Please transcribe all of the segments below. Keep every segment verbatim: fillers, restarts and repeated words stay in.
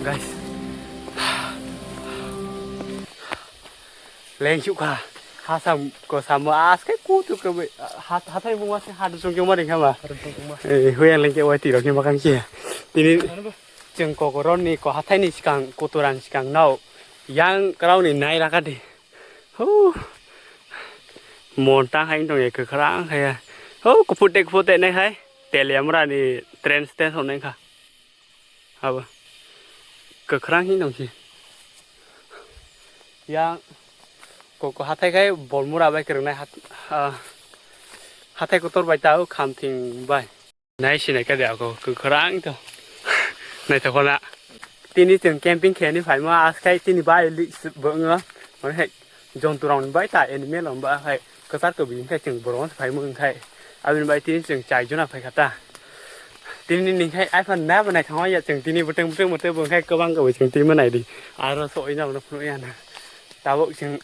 Guys. Leng suk kha. Hasam ko samo aske kutu ke bai. Hat, hatai bunga se hat sung ke mari khama. Eh, huyang leng ke wai tiro ke makan ke. Tini cheng ko koron ni ko hatai ni sikang kuturan sikang nao. Yang kerao ni nai raka di. Hu. Mon tang hai tong ye kwkhwrang hai. Hu, kuphur te kuphur te nai hai. Teliamra ni train station nai kha. Abo. Kwkhwrang hin tong si. Yang koko hathai khai Bolmura bai kwrwngnai hat-, ah, hathai kotor bai tao Khamthing bai. Nai sinai kade ako kwkhwrang to. Naithok na. Tini chwng camping khe ni phaima askhai tini bai li bo wngo. Mane hai jontu rok ni bai ta animal rok ba hai kwchar kwbwi wngkhe chwng borok phai mung khai. Aboni bai tini chwng chai jona phai kha ta. Tini ni khai iPhone na bo naithok ya chwng tini bwtwng bwtwng bwtwng bo khai kwbang kwbwi chwng tini ma nai di. Aro so ina no phunu ya na. Tabuk chwng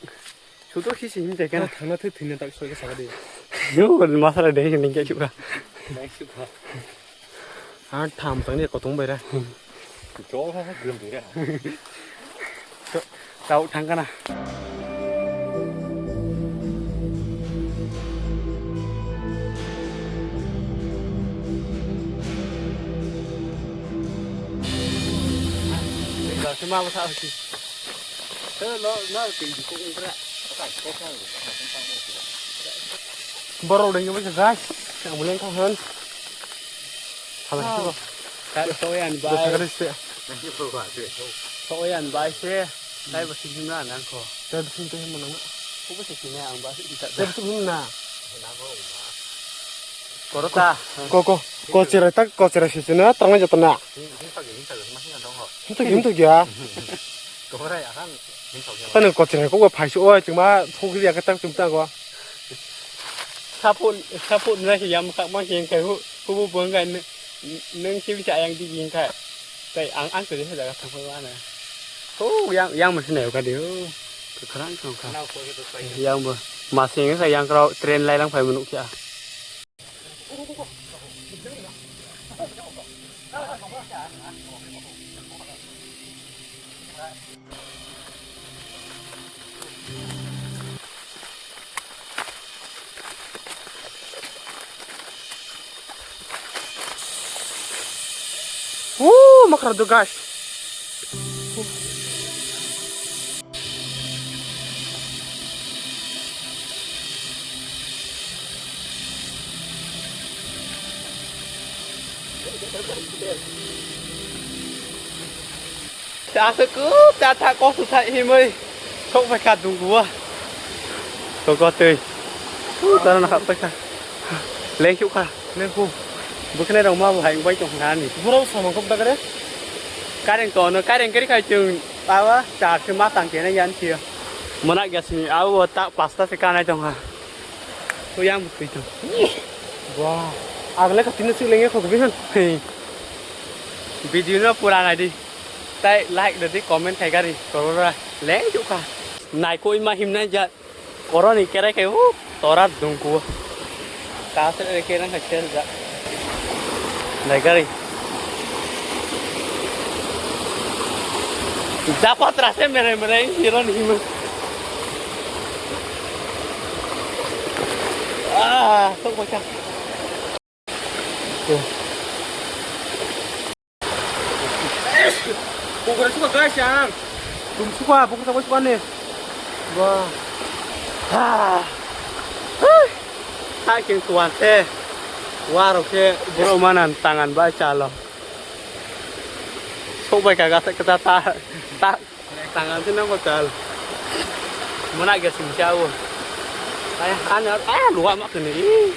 Sudo kisi hinjai kena. Thangna thwi thwina tak soi ka sakadi. Yo, masala de hinjai kya chuka. Dai chuka. Ha, tham tang ni kotong bai ra. Chol ha, grum bai ra. Tau thang kana. Sima basa. Borok dengki bai kha guys, ang bo lengkha hwn. Sabar siko. Soyan bai. Soyan bai se. Tai bo sing na nang ko. Tai bo sing te mo nang. Ko bo sing na ang ba. Tai bo sing na. Korota. Ko, ko, ko chere tak, ko chere sisi na, tang joto na. Hinta gim to gya. Tani ko chere ko phai su oi chuma thok ya ka tak chum ta go. Support, support na ke yam ka ma ke kai hu, hu bu bang kai nang ke bi cha yang di ging kai. Tai ang, ang to de jaga thang pa na. Ho yang, yang ma sinai ka de ho. Kharang thang ka. Yang bo. Ma sing ka yang krau train lai lang phai manu kya. Woo, makra do guys. Aswk kwchar tha, kok su tha himwi sok bai kha dungguo. Koko twi. U tara na kha bai kha. Lengkhu kha. Lengkhu. Bwkhnai rok ma bo hai bai tong kha ani. Borok samang kok dagre. Kareng to no, kareng kari khai chwng. Awa, char se ma tang kena yan thio. Mona gas ni, awa ta pasta se kanai tong ha. Ko yang bukui tong. Wah, agle ka tino sik lenge khok bihan. Hey. Video no pura nai di. Tai like da di, comment khai gari. Korora leng juk kha. Nai ko ima himnai ja. Koroni kerai kai, uh, torat dungku. Kasre re kerang kai serja. Nai gari. Japatra se mere mere hiron himu. Ah, sok bacha. Bugra suka guys yang. Tum suka, buku sama suka nih. Wah. Ah. Hai king tuan se. Wah, rok se borok manan tangan bai chalo. Sok bai ka gasa kita ta ta. Tangan sini nang kotal. Mana gak sih jauh. Ayah, ane, ayah, luar mak ini. Ih.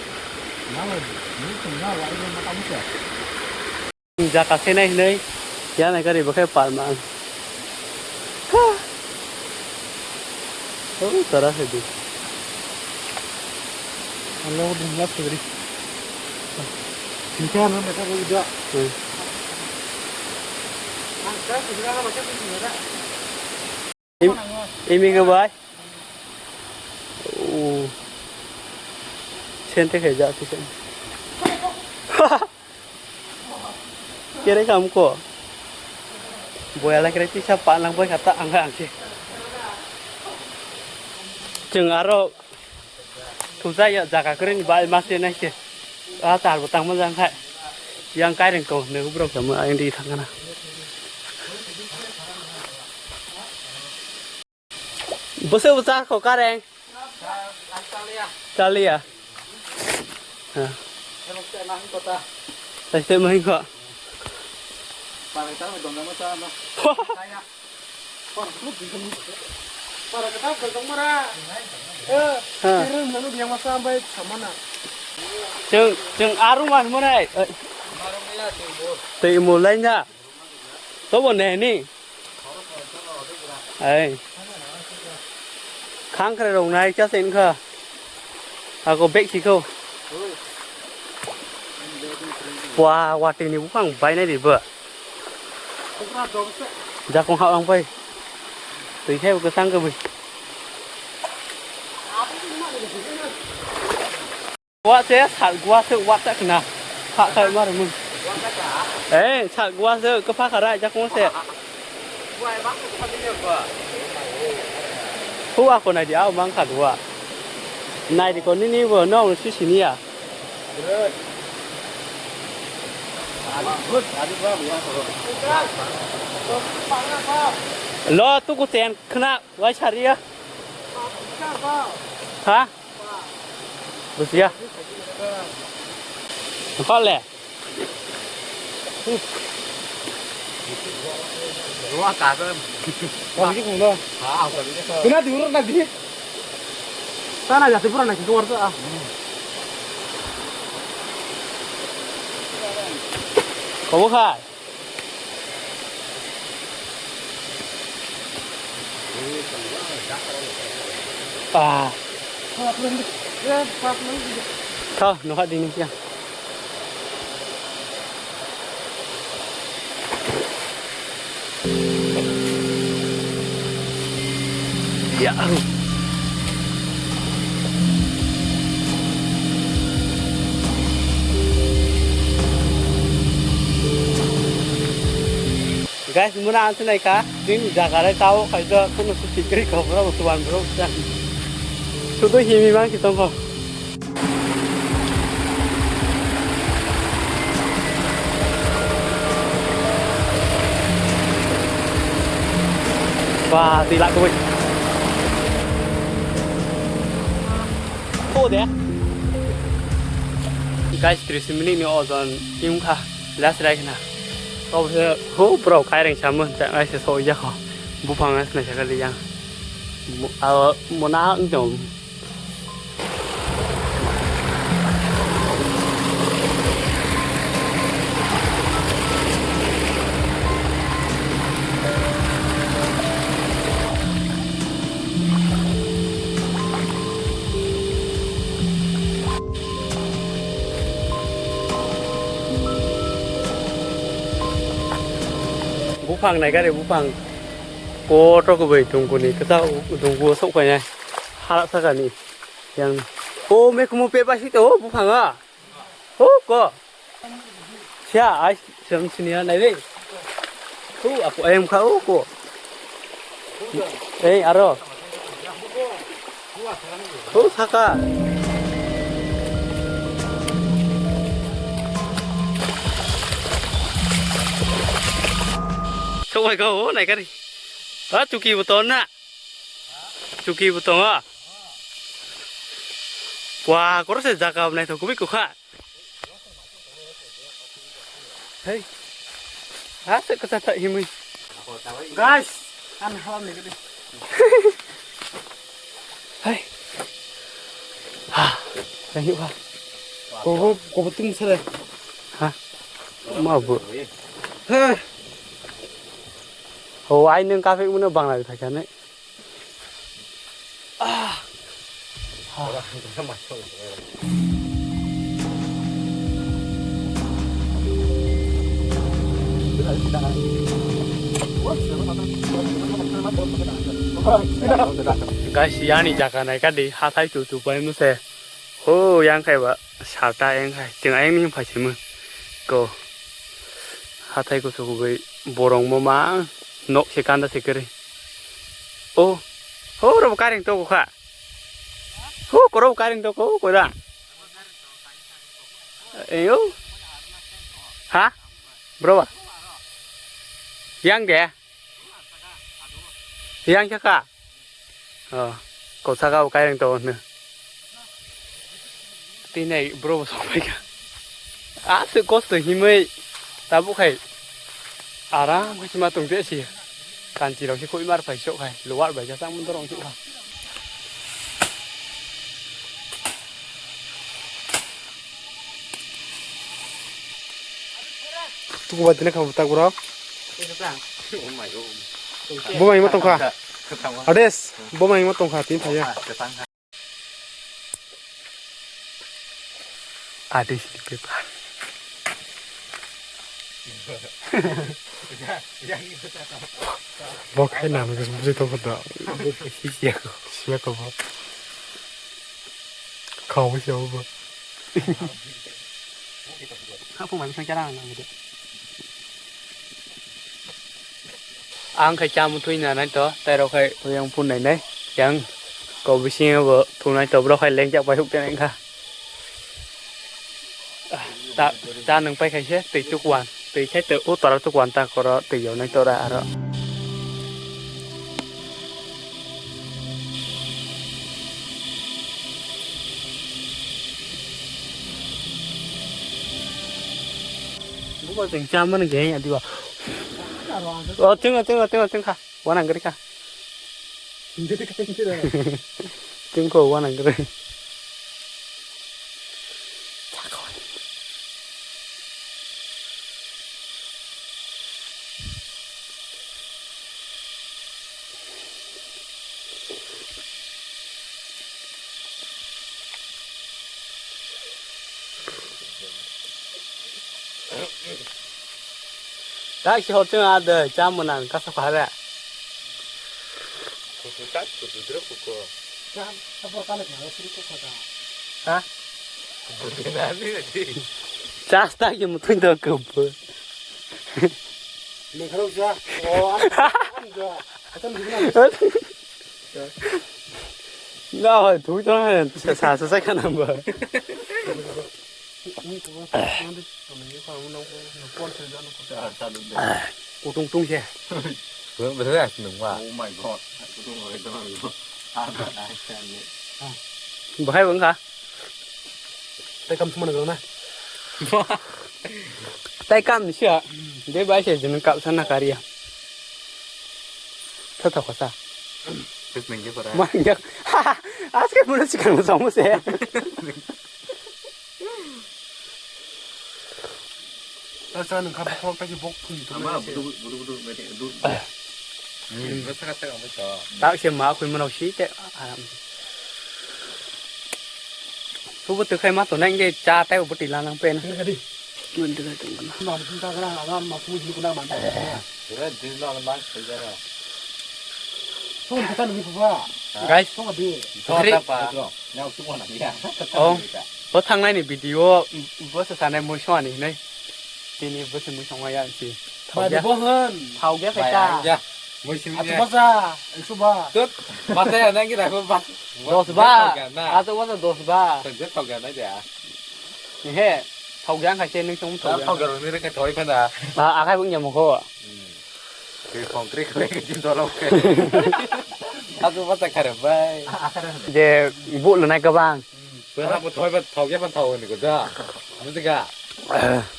Mana? Ini semua warga mata muka. Jaka senai hinai. Ya, naikari bakai palman. Hah. Oh, tara sedi. Alo, dum lap sedi. Singkar na mata ko ida. Hmm. Angka sedi na mata ko ida. Im-, imi ke bai? Oh. Sente khe ja tu sen. Kere kam ko. Boya lai kre tisa pa nang bai kata ang ang se. Chwng aro thusa ya jaga kre ni bai ma se nai se. A tar bo tang ma jang khai. Yang kai reng to ne ubrok tamo ayang di thang kana. Bwswk bwsa kho kareng. Chaliya. Ha. Sai se mahi kho. Ha. Chwng, chwng aru man mo nai. Tei mo lai na. Tobo nehni. Ai. Khangkhre rok nai cha sen kha. Ako bek si kho. Wa, watwi ni buphang bainai di bo. Jakong ha lang pai. Twi khai bo kwchang kwbwi. Wa se sal gua se wa ta kna. Pha khai mar mun. Eh, sal gua se ka pha kharai jak mo se. Hu a ko nai dia mang kha dua. Nai di ko ni ni bo no si si ni ya. Lo tu ku ten khna wai sari ya. Ha? Busia. Kole. Ruah ka kan. Kami ni kuno. Ha, kami ni. Kena diurut nanti. Sana jati pura nanti keluar tu ah. Kamu kah? Ah. Tho, no hadi ni siya. Ya. Guys, muna ang sinai kha, chini jaga rai tao khai do, kuno susi kri ko bro, tuan bro, sudu himi mang kitong ko. Wah, tilak koi. Oh, deh. Guys, tris minute ni ojon yung kha. Last ride na. Kau se ho bro kaireng samun ta ngai se so ya kho. Buphang as na sakali yang. Mo-, ah, mona ang dong. Buphang nai gari buphang. Kotor kwbwi tungkuni kwchak tungku sok painai. Hala sakani yang. O mekumu pe ba sito buphang a. O ko. Sia ai sem sinia nai be. Ko aku ayam kha o ko. Ei aro. Ko saka. Sok bai ko o nai kari. A chuki bo ton na. Chuki bo tongo. Wah, koro se jaga naithok kubui kukha. Hei. Ha se kata ta himui. Guys, an halam ni gede. Hei. Ha. Thank you ha. Kobo kobo tung sere. Ha. Ma bu. He. Ho ai nung kafe muna bangla thakane. Guys, yani jaga nai kadi hathai tu tu pai muse. Ho yang khai ba sata yang khai. Chwng ayang ni phai simi. Ko. Hathai kusu kubui borong mo ma. Nok se kanda se kwrwi. O, ho, oro bo kareng toko kha. Ho, koro bo kareng toko, o, kora. Eyo. Ha? Bro ba? Yang de? Yang kha kha? Oh, kok saka o kaireng to hwnwi. Tini bro bo sokphaikha. Aswk kosto himwi tabuk hai aram khe sima tongte si. Kanchi rok se khuimar phai sok hai. Luwar bai jasa mun dorong sukha. Tuku bai tini kha tak bro. Bo mai ma tongkha. Ades, bo mai ma tongkha tin phaiya. Ades ni paper. Bo khai nam ke bujui tongkha da. Siya ko. Siya ko bo. Khawi siya bo. Haphung bai bwsang chara ang nang de. Ang khai cha muthwi na nai to, tai rok khai yang phun nai nai. Yang ko bising bo phun nai to, bro khai leng jak pai huk tenai kha. Ta, ta nang pai khai se twi tuk wan, twi khai to o tora tuk wan ta koro twi yo nai tora aro. Buko chwng chamani khe ya diba. O, chwng, chwng, chwng, chwng kha. Wana gari kha. Chwng kho wana gari. Tak si hor chwng a de, cha mwnang kasa khare. Kutu tak, kutu dre kuko. Ha? Kutu na ni di. Chas tak ye mutun do kubo. Nengkharok ja. O, ano, ano ja. Atan gimana? Na hoi, thui to hai, sa, sa, sa, sa, kana ba. Kutung tung se. Beres nungma. Oh my God. Bahai bang kha. Tai kam sumana gana. Tai kam ni sia. De bai se jin kap sana kariya. Tha tha khasa. Mang jak. Aske muna sikang samu se. Asa nang kha bok kha bok thung thung. Ama budu budu budu mete dur. Hmm, saka saka mo cha. Tak se ma khun mano si te aram. Subu tu khai ma to nang ge cha tai bu ti la nang pen. Kadi. Mun tu khai tung na. Ma thung ta kana aga ma thung ji kuna ma. Ura din na ma sai jara. Thung ta ni papa. Guys, thung di. Thung ta pa. Nyau thung na ya. Oh. Bo thangnai ni video bo se sanai muisong ani hinai. Tini bo se muisong ya si. Thau ya. Bo han. Thau ya. Bai, ya. Muisong ya. Atu basa, ekso ba. Tut. Basa ya nang kira ko bas. Dos ba. Thau ya na. Atu basa dos ba. Thau ya na ya. He. Thau ya khai se nung song thau ya. Thau ya ni re ka thoi phana. Ah, akai bung ya mo ko. Hmm. Kri khong kri khong kri jin dolok. Atu basa khare bai. Je bu lo nai ka bang. Bwsa bo thoi ba thok ya ba thok ni ko da. Buji ga.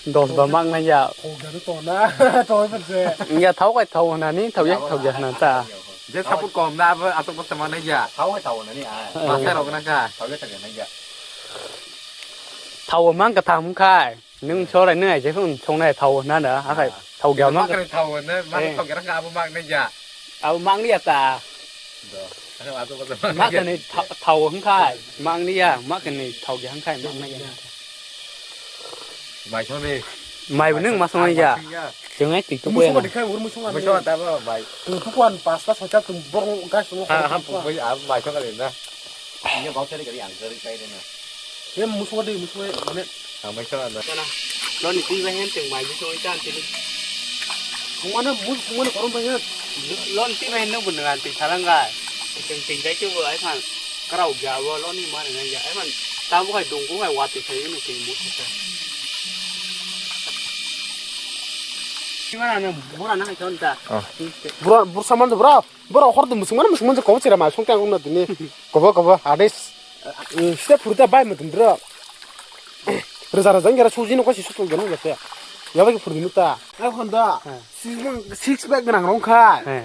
Dos ba mang na ya. Thok ya to na. Thoi ba je. Ya thok kai thok na ni thok ya thok ya na ta. Je saput kom na ba atok ba sama na ya. Thok kai thok na ni ai. Ba sa rok na ka. Thok ya thok ya na ya. Thok mang ka tham khai. Nung sorai nung ai je khun songnai thau na na, akai thau gel ma. Mak ni thau na, mak thau gel ka abo mak ni ya. Abo mak ni ya ta. Do. Ano ato ko mak ni thau hung khai, mak ni ya, mak ni thau gel hung khai, mak ni ya. Mai song ni. Mai nung ma song ya. Jeng ai tik tu ko ya. Musu ma dikhai ur musu ma. Musu ta ba mai. Tu tu kuan pasta socha tu borong gas mo. Ha ha pu bai ab mai song ni na. Ini bau cari kali angker kai na. Ye musu de musu mane. Amai sa na. Sana. Lo ni tui ba hen teng mai bi soi chan tili. Kumana mus kumana korom ba hen. Lon ti bai no bo nang ti thalang ga. Teng teng dai ke bo ai phan. Karau ga bo lon ni ma nang ya. Ai phan ta bo kai dong ko kai wa ti sai no teng mo. Ti ma na bura na kai ton ta. Oh. Bura, bura saman bura. Bura hor dum musung mana musung mana ko chira ma song tang na dini. Kobo kobo ades. Sida purta bai mutum bro. Reza reza ngira suji no kasi sutul ganu gate. Ya bai purdi muta. Ai honda. Six pack, six pack nang rong khai.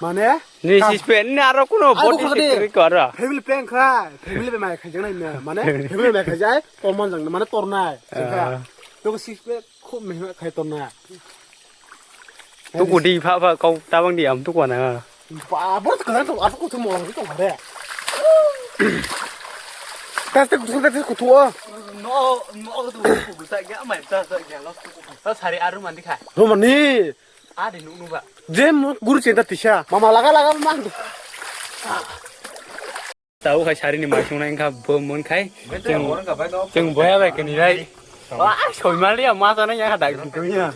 Mane? Ni six pack ni aro kuno body kore. Family pack khai. Family be mai khai jang nai mane. Family mai khai jai. Tomon jang mane tornai. To six pack khub mehna khai tornai. Tuku di pha pha kau tabang di am tuku na. Ba, bor ka to, aku tu mo tu hare. Tas te kutu, tas te kutu. No, no, tu kutu sa ya mai ta sa ya lo. Ta sari aru mandi khai. Romani. Adi nu nu ba. Jem guru chenta tisa. Mama laga laga man. Tau khai sari ni mai sung nai kha bo mon khai. Cheng, cheng boya bai kani rai. Wah, soi mali ya ma sana ya da gitu ya.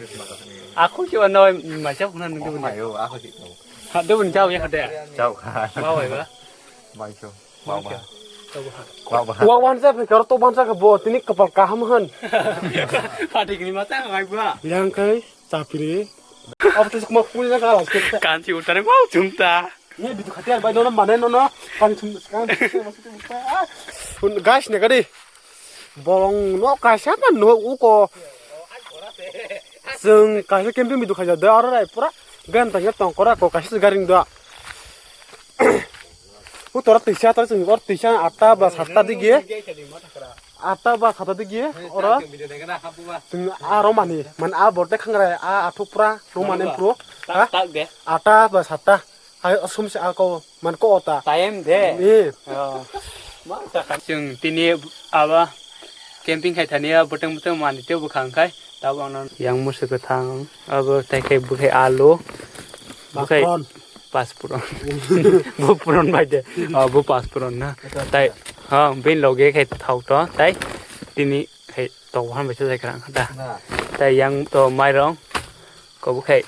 Aku sih ono mai sa kuna nunggu. Ayo, aku sih. Ha, do bun jao ya kada. Jao kha. Mau ya ba. Mai so. Mau ba. Mau ba. Wa wan sa pe kar to ban sa ka bo tini kapal kaham han. Pati kini mata ngai ba. Yang kai sapiri. Apa tu semua kulit nak kalah. Kansi utare mau jumta. Ni bidu khatiar bai nono mane nono kan sum kan. Guys ne kadi. Bolong no kaisa ta no uko. Sung kaisa camping bidu khaja da aro rai pura gan tang tong kora ko kaisa garing da. U tora tisa tora sung or tisa atta ba satta dige. Atta ba satta dige ora. Sung aro mani man a borte khangrai a athuk pura no mane pro. Ha? Atta ba satta. Hai, asum se ako, man ko ota. Time de. Eh. Oh. Ma ta kan. Chwng tini aba camping khai thani a bwtang bwtang mani tei bwkhang khai. Tabo ang yang musu kwthang. Abo tai khai bwkhai alu. Bwkhai Paspron. Paspron. Bu puron bai de. Oh, bu paspron na. Tai, ha, bin loge khai thau to. Tai tini khai to han bai sai khrang da. Na. Tai yang to mairong. Ko bwkhai.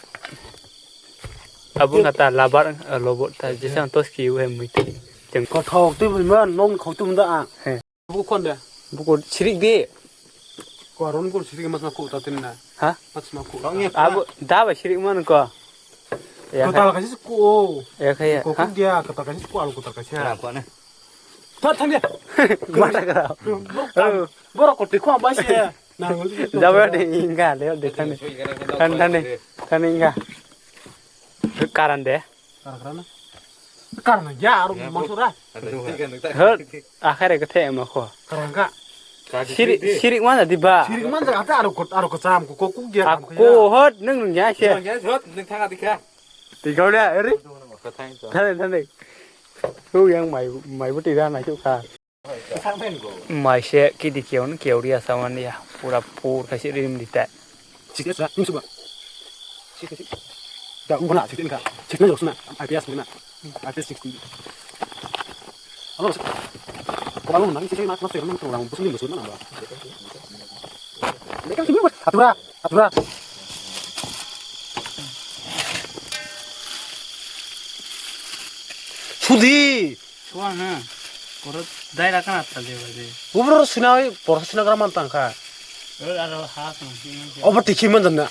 Abo wngkha ta labar, ah, lobo ta jesa ang tos kiyo hai mui twi. Kothok twi bwima nong khok twi munda ang. He. Buko khon de. Buko sirik de. Ko aron ko sirik mas ma ko ta tin na. Ha? Mas ma ko. Abo da ba sirik man ko. Ya. Ko tal ka sis ko. Ya kaya. Ko ko dia ko tal ka sis ko al ko tal ka sia. Ra ko na. Thang thang de. Mata kara. Borok ko twi khwa bai se. Jabo de inga de de thani. Thani thani. Thani inga. Karan de. Karan karan. Karan ya aro masura. Hot. Akhare kethe ma kho. Karan ka. Sirik sirik mana di ba. Sirik man jaga ta aro ko aro ko cham ko ko ku ya. Ko hot nung nung ya se. Ya hot nung thanga dikha. Ti gau le eri. Thane thane. Hu yang mai mai buti da na chu ka. Maise kidi kiyaun kiyau ria sawan ya pura pur kasi rim di ta. Sikit sa, ini coba. Sikit sih. Da ungkona sikit ka. Sikit na jok suna. I P S na. I P S sikit. Alo. Kalau nang sih nak nak terang terang busung busung mana ba. Mereka semua atura atura. Sudi. Suang ha. Poro dai ra kana tal de ba de. Ubro suna oi, poro suna gra man tang kha. Aro ha sung. Obo tikhi man dan na.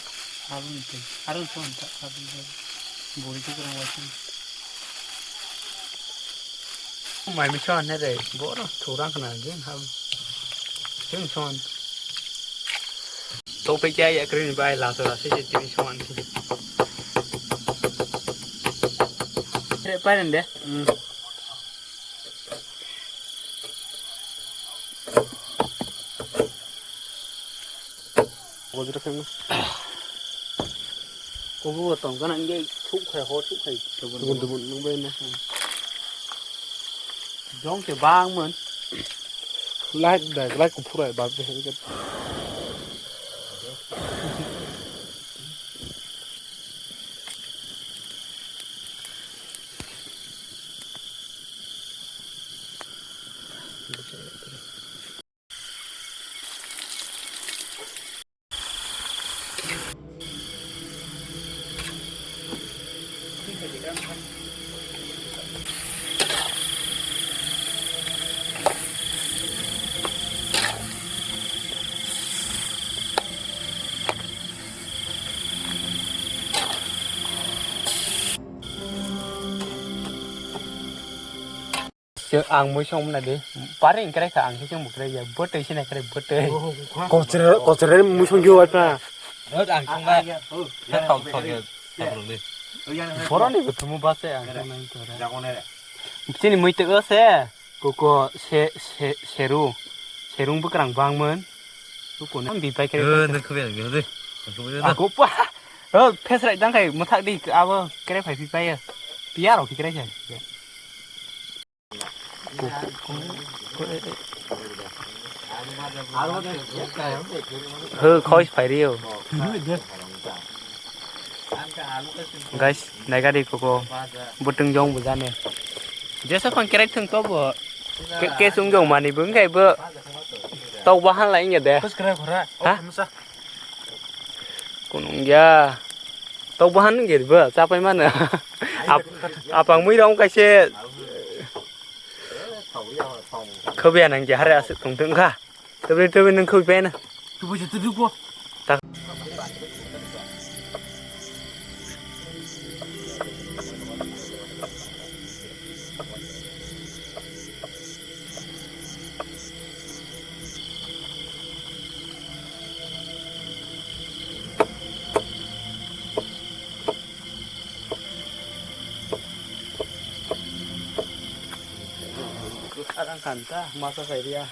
Aro ni te. Aro suang ta. Aro ni. Bori tu kurang wajib. Mai mi suang ne re. Boro thurang kana jeng ha. Jeng suang. Topik ya ya kren bai la so la se tini suang. Re pai de. Kobo tong kana nge suk khai ho suk khai. Dubun dubun nung bai na. Jong ke bang man. Like da like ko phurai ba. Ang mui song mna de. Pare ingkrai kha ang khe chwng bukrai ya. Bwtwi sina krai bwtwi. Kochre kochre mui song yo atna. Ang song na. Ya thok thok ya. Boroni bwthumu base ang song nai kora. Chini mui twi se. Koko se se seru. Serung bwkrang bangmon. Koko na bi pai kre. Nang khubi ang de. Aku pa. Oh, phes rai dang khai mathak di abo kre phai phi pai. Piya rok kre khai. Ho khoi phai rio. Guys, naigadi koko butwng jong bujane. Jesa phang kerai thung to bo. Ke ke sung jong mani bung kai bo. Tok bahan lai nge de. Khos krai khora. Ha? Kunung ya. Tok bahan nge bo chapai mana. Ap apang mui rong kaise. Khobiya nang ke hare asuk tong tong kha. Tebri tebri nang khobi pena. Tubu je tudu ko. Tak. Arang kanta masa saya dia.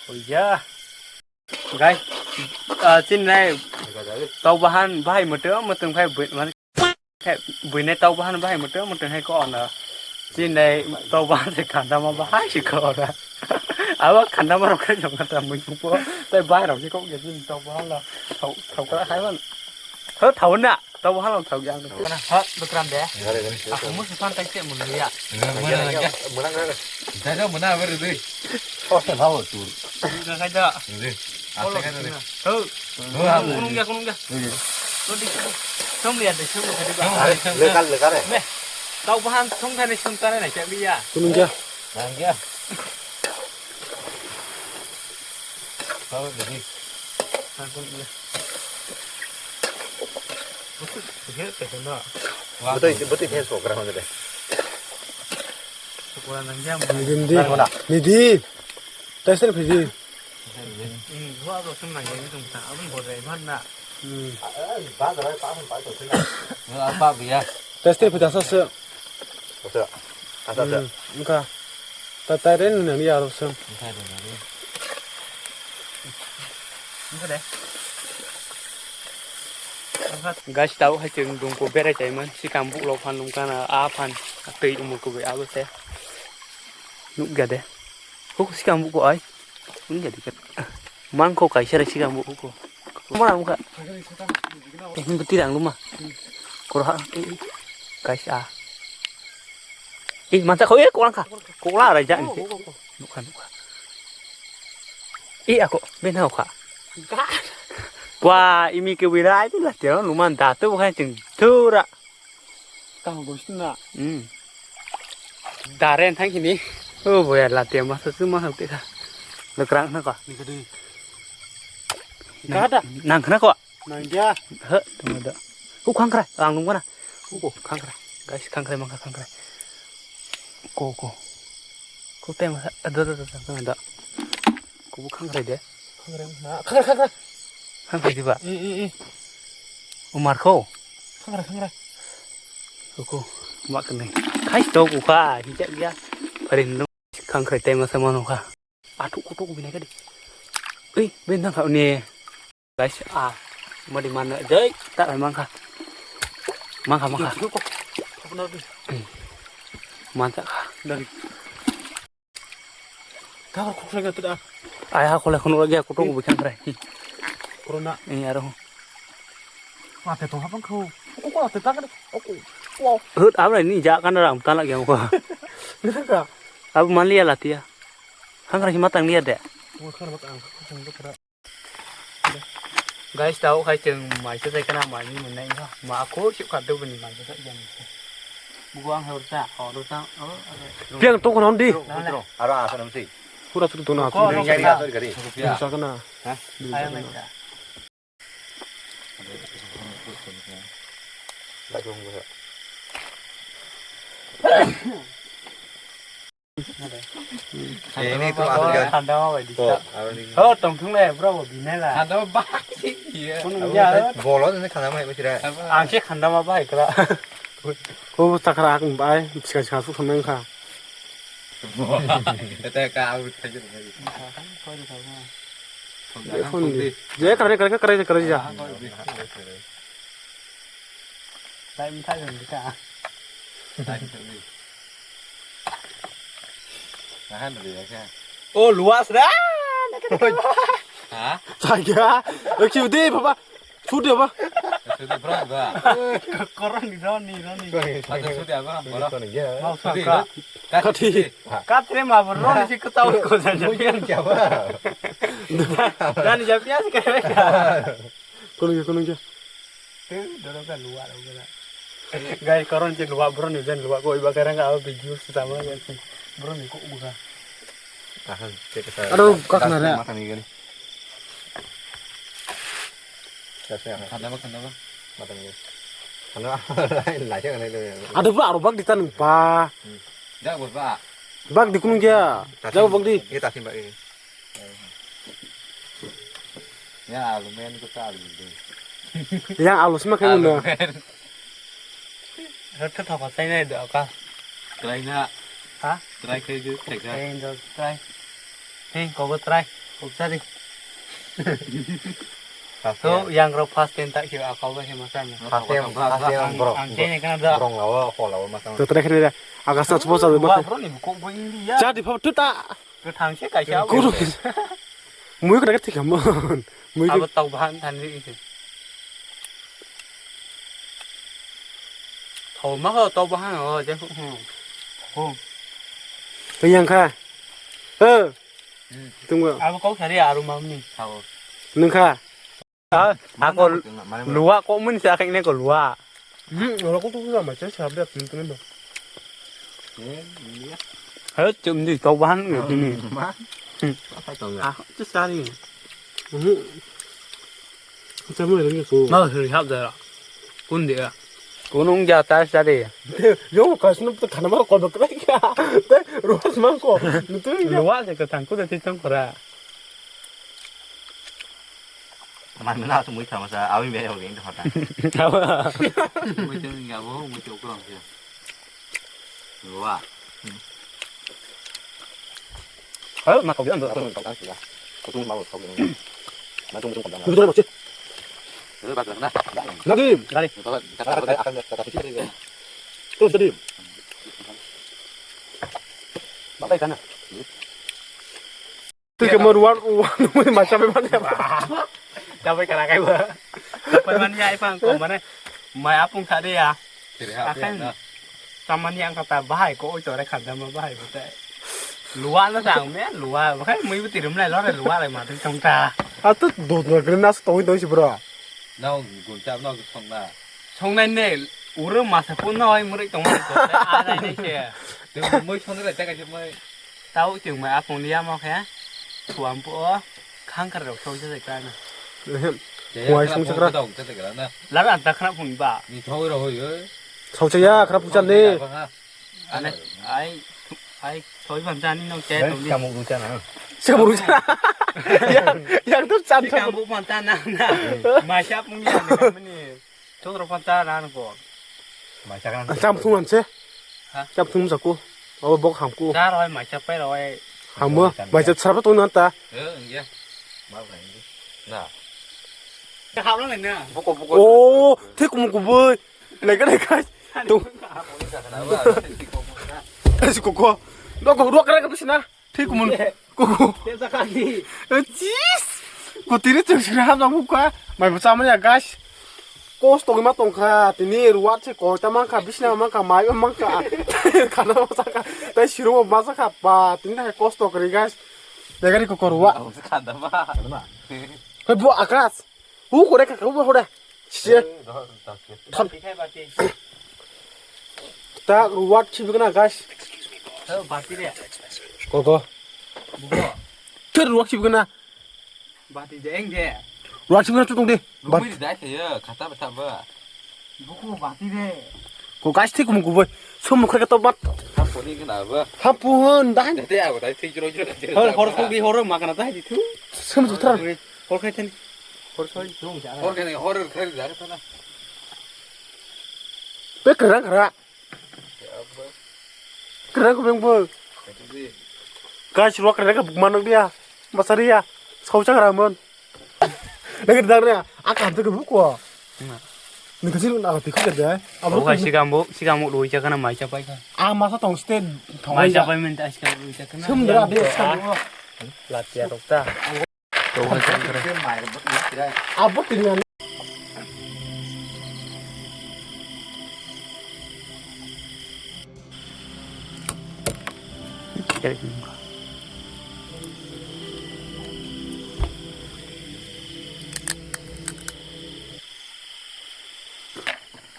Hoya. Guys, ah, chin nai tau bahan bahai mutu mutu khai bui man khai bui nai tau bahan bahai mutu mutu hai ko ona. Chin nai tau bahan se kanta ma bahai si ko ona. Awa kanta ma rok khai jong kanta mui ko tai bahai rok si ko ge chin tau bahan la tau tau kra khai man. Tho tau na. Tau halong thau yang. Kana ha lukram de. Aku musu pantai cek mun ya. Mana lagi? Mana lagi? Jaga mana ber deh. Oh, saya mau tuh. Enggak ada. Deh. Asa kan deh. Tuh. Tuh aku. Kunung ya, kunung ya. Tuh di sini. Som lihat deh, som lihat deh. Lekar lekar ya. Meh. Tau bahan som kan som kan na cek dia. Kunung ya. Nang ya. Tahu deh. Betul, betul, dia suka orang tu deh. Nidi, nidi. Nidi. Tes ni pidi. Apa biya? Tes ni pidi asal se. Asa, asa, asa. Engka. Tatai ren nang ya aro sem. Engka de. Guys, tau hai chwng dungko berai chaimani, sikang buklok phan nungkha na, a phan twi umur kubui abo se. Nukya de. Huk sikang buko ai. Nukya de. Mangko kaisa re sikang buko. Mana muka? Ini betul yang luma. Koro ha. Guys, ah. Ih, mansa kau ya kurang kah? Kau lah raja ni. Nukha, nukha. Ih, aku, ben hau kha. Wah, imi ke wirai tu lah, tiang luman datu bukan ceng tura. Kang bos na. Hmm. Daren thang kini. Oh, boya lah, tiang masa tu mah hau teka. Lekrang na ka. Ni kadi. Nang, nang kena ko. Nang dia. He, tunggu dah. Ku khangkrai, ang nunggu na. Ku khangkrai. Guys, khangkrai mangkha khangkrai. Ko, ko. Ko teng sa, ada, ada, ada, ada. Ko bu khangkrai de. Khangkrai, na, khangkrai, khangkrai. Khangkrai di ba? I, i, i. Umar ko. Khangkrai, khangkrai. Ko, mak ni. Khai to ku kha, hijak ya. Parin khangkrai tema sama no kha. Athuk kutuk bini kadi. Ei, bini nang kha ni. Guys, ah, madi mana jai tak mangkha. Mangkha, mangkha. Mangkha kha. Dari. Kha khok sai ga tu da. Ai ha khole khon ga kutuk bi khang krai. Corona. Ni aro. Mate to hapang kho. Ko ko te ta ka. Ko. Wow. Hut abra ni ja kan ram tan la gyang ko. Ni ka. Ab man liya latia. Khangkrai si matang liya de. Khangkrai matang. Guys, tau khai chwng mai se jai kana mai ni mun nai ha. Ma ko sip kha do bini mai se jai. Bugo ang hor ta, hor ta. Piang to kono di. Aro asa nam si. Pura tu tu na. Ko yang ya sorry gari. Sa kana. Ha? Ayo mai ta. Lagong gua. Ini tuh akhirnya. Khandama bai dikha. Tuh, aroni. Ho, tongthung le, bro, bo binai la. Khandama bai dikha. Kunu ya. Bolo ini khandama hai masira. Ang se khandama bai kala. Ko takra ang bai, sikha sikha su thangna kha. Eta ka au thajir. Sorry, sorry. Ekhon di. Je kare, kare, kare, kare, kare, ja. Time thajir dikha. Nahan dulu ya, kan? Oh, luas dah. Ha? Saja. Oke, udah, Bapak. Sudah, Bapak. Sudah, bro, gua. Koron di Roni, Roni. Ada sudah, Bapak, bro. Mau Sudah, sangka. Kat, Kati. Sudah. Kat, terima, bro, ni si ketawa kau saja. Mungkin siapa? Dan jawabnya sih kayak. Kunung ya, kunung ya. Tuh, dorong kan luar, luar. Guys, koron je luar, bro, ni jen luar, kok iba kerang ka video sama ya sih. Bro, ni kok buka. Aduh, kak nara. Mata ni gani. Khandama, khandama. Mata ni gani. Khandama, lai, lai, lai, lai. Aduh, bro, aro bak di tan pa. Dah, bro, Pak. Bak di kunung ya. Jauh bak di. Ini tasim, Pak, ini. Ya, alu men ko ta alu de. Yang alu sima kayak mana? Rata thapa sai nai do ka. Try na. Ha? Try kai ju, kai ka. Try do, try. Hei, kau try. Kau cari. So, yang rok first time tak kira kau bah masa ni. First time, first time, bro. Ang cene kana do. Bro, lawa, kau lawa masa. Tuh try kena dia. Agak satu sepuluh satu. Wah, bro, ni buku boy India. Jadi pop tu tak. Kwthang se kaisa. Kuru. Mui kena kethik hamon. Mui abo tau bahan than ri ise. Thau ma ho tau bahan ho je hu. Hu. Tengkha. He. Tunggu. Abo kau sari aru mamni. Thau. Nengkha. Ha, ako luwa ko mun sa keng ne ko luwa. Hmm, ora ko tu ma cha sa bia tin tin ba. Hayo chum di tau bahan ngi tini. Ma. Apa tong ya? Ah, tu sari. Hmm. Cha mo ri ko. Ma hri hap da. Kun de. Kunung ja ta sari. Yo ka snu ta khana ma ko ba kra kya. Te ro ma ko. Tu ya. Luwa se ka tang ku da ti tang kora. Teman mana aku mui sama sa awi me ho geng hota. Mui tu nggak bohong, mui tu kurang sih. Wah. Ayo, mak kau bilang tu apa? Kau tahu sih ya. Kau tu mau kau bilang. Nah, tunggu tunggu kau bilang. Betul betul. Betul betul nah. Lagi. Kali. Kau tak akan tak akan sih. Terus tadi. Bapak ikan. Tike mo ruwan, ruwan, ruwan, ma chapai mani apa? Chapai kana kai ba. Chapai mani ya ipang ko mane. Mai apung sa de ya. Akan. Samani ang kata bahai ko oi chore khanda ma bahai bete. Luwa na sang me, luwa. Bakai mui beti rum lai lore luwa lai ma tong ta. Atu do do gre nas tong tong si bro. Nang guncha nang song na. Song nai ne, uro masa pun na oi muri tong ma ko. Adai ne se. Te mui song na ta ka je mui. Tau chwng mai apung liya mo khe. Thuam po khang kar rok song se kana. Huai song sakra. Lar an ta khna phung ba. Ni thoi ro hoi. Song se ya khra puchan ni. Ane ai ai thoi ban jani no che to ni. Kamu rucha na. Kamu rucha. Yang yang tu chan. Kamu ban ta na na. Mai sa pung ni ni. Chok rok phan cha na ko. Mai cha kan. Cham thung han se. Ha? Cham thung sa ko. Abo bok ham ko. Cha roi mai cha pai roi. Ham mo, mai cha sar pa to nan ta. Eh, iya. Mau kan ini. Nah. Ka hap lang na. Boko boko. Oh, thik kum ku boi. Lega lega. Tu. Eh, si koko. Doko ruak lega tu sina. Thik mun. Kuku. Te jaka di. Jeez. Kutini chwng sini ham jang bukha. Mai bwsa mani ya guys. Kos tongwi ma tongkha. Tini ruwat se koi ta mankha, bisna mankha, mai mankha. Khana ma sakha. Tai siro ma sakha. Ba tini hai kos tongkha guys. Degari ko korwa. Khanda ma. Hei bu akas. Hu kore ka hu kore. Chie. Thon. Tak ruwat khibi kana guys. Bati re. Ko ko. Bugo. Thir ruwat khibi kana. Bati je eng je. Ruwat khibi kana tutung de. Bat. Rumi dai khe khata bata ba. Bugo bati re. Ko guys, thik mung kubui. Sum mung khre to bat. Hampuni kena ba. Hampun dai. Date ago dai thik jero jero. Hor, hor khogdi, hor ma kana dai di thu. Sum jutra. Hor khai thani. Hor khai. Hor khai, hor khai da thana. Pe kra kra. Kra ko beng bo. Guys, ruak kra ka buk manok dia. Masari ya. Sau chang ramon. Nang dang na, a kam te buko. Ni kasi na ti khuje de. Abo kai sikam bo, sikam bo roi chakana mai chapai kha. A masa tong ste thong. Mai chapai men ta sikam roi chakana. Sum dra de sikam. Latia rok ta. To hai kan kare. Abo tini.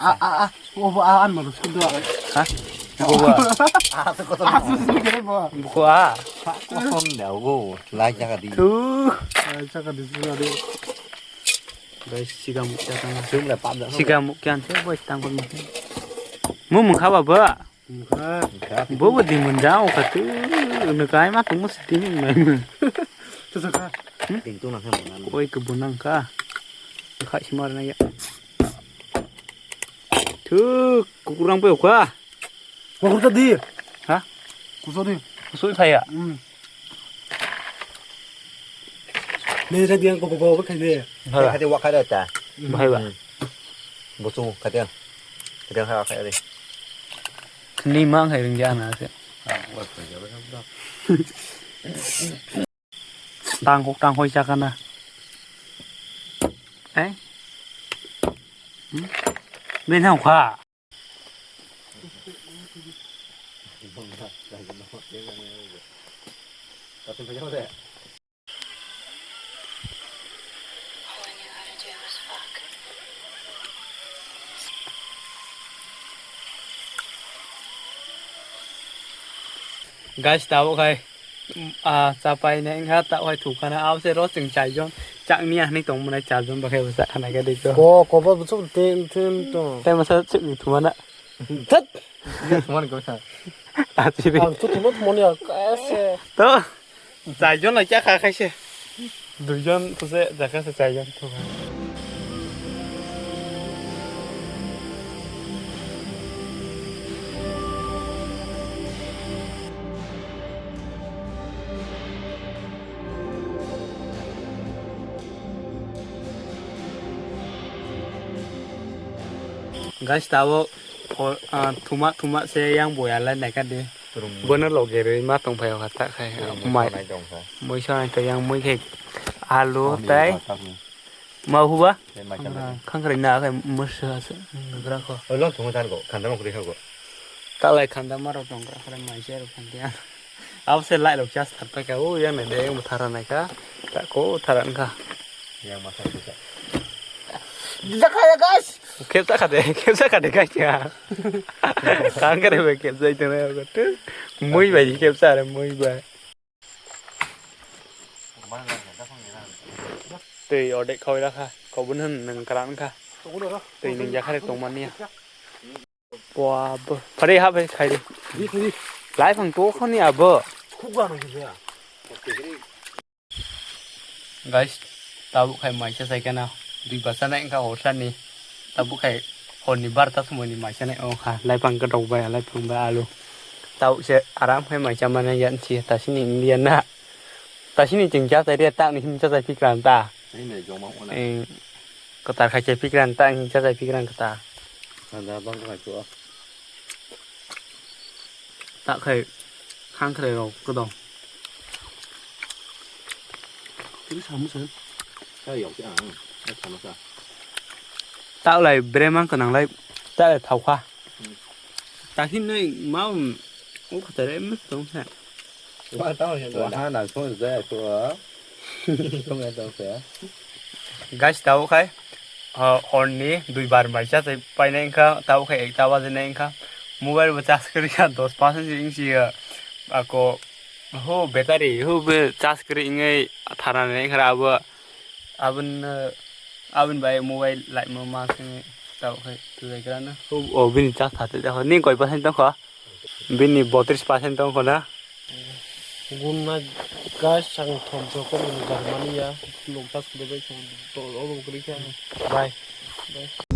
A, a, a, obo a, an maro sukdo. Ha? Obo a. A, to koto. A, susu kere bo. Buko a. Kosong da obo, lai jaga di. Tu. Lai jaga di, susu di. Bai, sikam mukya tang. Sum le pap da. Sikam mukya an, boy, tang kon mukya. Mu mukha ba ba. Mukha. Bo bo di mun jao ka tu. Ne kai ma tu mus di mun mai mun. Tu sa ka. Ding tu nang ha mun. Oi, ke bunang ka. Khai simar na ya. Tu, kukurang pe ka. Kukur ta di. Ha? Kuso di. Kuso phaya. Hmm. Ni sa diang ko ko ko khai de. Hala. Khai de wa khai da ta. Bahai ba. Hmm. Busu khai de. Khai de khai khai de. Ni mang khai ring jana se. Tangkok tangkoi chakana. Eh? Hmm? Bini hokha. Guys, tabuk hai, ah, chapai nai wngkha, tabuk hai thukana, abo se ro chwng chaijon, chakni ahni tongmani charjon bakhai bo chakhana khe dikho. Ko, ko bo bwswk tin, tin to. Tei masa chwk thumana. Thak! Thumani ko sa. Achiri. Ang to thumot moni ya, kaise. To. Chaijon lai chakha khaise. Duijon thuse jakha se chaijon thukha. Guys, tabuk hor, ah, thuma thuma se yang boya lai naikha de. Bono loge rwi ma tong phai o kha ta khai. Mui mai. Mui sonai to yang mui khai alu tai. Ma huba? Khangkhrai na khai musa se. Gra kho. Oi, long thuma jar go. Khanda ma kuri kha go. Talai khanda ma rok tong gra khai mai se rok khanda. Abo se light rok charge thar paikha, o yang nai de, yang bo thara naikha, ta ko thara wngkha. Yang ma thar paikha. Jakha ya, guys. Kepsa khade, kepsa khade, guys, ya. Kang kare bai kepsa itu na, ya, tu. Mui bai kepsa re, mui bai. Tei ordek khawai rakha, kobun hwn nung kwrang wngkha. Tei nung jakha re tongmani ya. Bua, bo. Phari ha bai khai di. Di, di. Lai phang to khoni abo. Khukga no kisa. Guys, tabuk khai maisa sai kana. Dui basa nai wngkha hor sani. Tabuk khai hor ni barta somoi ni maisa nai wngkha. Lai phang kwdok bai, lai phang bai alu. Tabuk se aram khai maisa mana yan si tasini India na. Tasini ching cha sai ria tak ni him cha sai phikran ta. Ai mai jong ma ona. Eh, kwtar khai chai phikran ta, ang cha chai phikran kwtar. Ada bang khai chu. Tak khai khang khai rok kwdong. Tini samu sa. Sa yok ya. Ai sama sa. Tak lai bremang kwnang lai. Tak lai thau kha. Hmm. Takin noi mau. O khatar em tong sa. Wa tamo se. Wa ha na song se ko. Song ya tong se. Guys, tabuk khai, ah, hor ni dui bar mai cha tai painai wngkha, tabuk khai ekta baje nai wngkha. Mobile bo charge kwrwi kha dos percent se wngsi ya. Ako, ho, battery, ho, be charge kwrwi wngwi thara nai wngkha abo. Aboni, aboni bai mobile light mo ma simi. Tao khai tu jai grana. O, o, bini chak thate de ho. Ni koi percent tong kho? Bini botris percent tong kho na? Gun na guys, ang thom joko ni Germany ya. Lung tas de bai song to o lung kri kha. Bye. Bye.